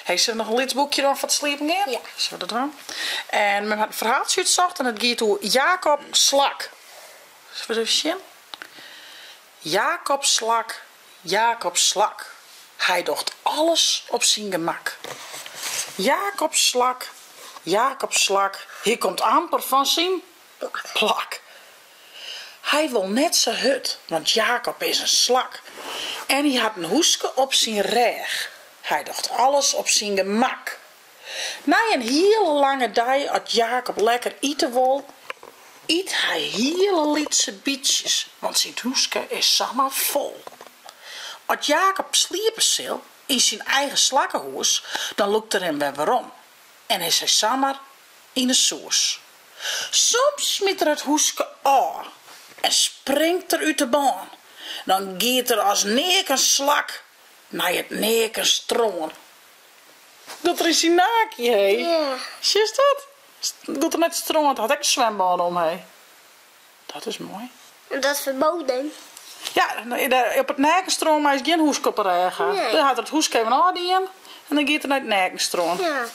Hey, sille we noch in lyts boekje dwaan foar it sliepen gean? Ja. Sille we dat dwaan? En mem hat in ferhaaltsje útsocht en it giet oer Jacob Slak. Sille we ris even sjen? Jacob Slak, Jacob Slak, hy docht alles op syn gemak. Jacob Slak, Jacob Slak, hy komt amper fan syn plak. Hy wol net sa hurd, want Jacob is in slak. En hy hat in hûske op syn rêch. Hy docht alles op syn gemak. Nei in hiele lange dei at Jacob lekker ite wol, yt hy hiele lytse bytsjes, want syn hûske is samar fol. At Jacob sliepe sil yn syn eigen slakkehûs, dan lûkt er him wer werom en is hy samar yn 'e sûs. Soms smyt er it hûske ôf en springt er út 'e bân. Dan giet er as neaken slak nei it neaken strân. Docht er yn syn naakje, hé? Ja. Sjochst dat? Docht er nei it strân, hat ek in swimbad om, hé. Dat is moai. En dat is ferboden. Ja, op it neakenstrân meist gjin hûske op 'e rêch ha. Nee. Dan hat er it hûske even ôfdien en dan giet er nei it neakenstrân. Ja.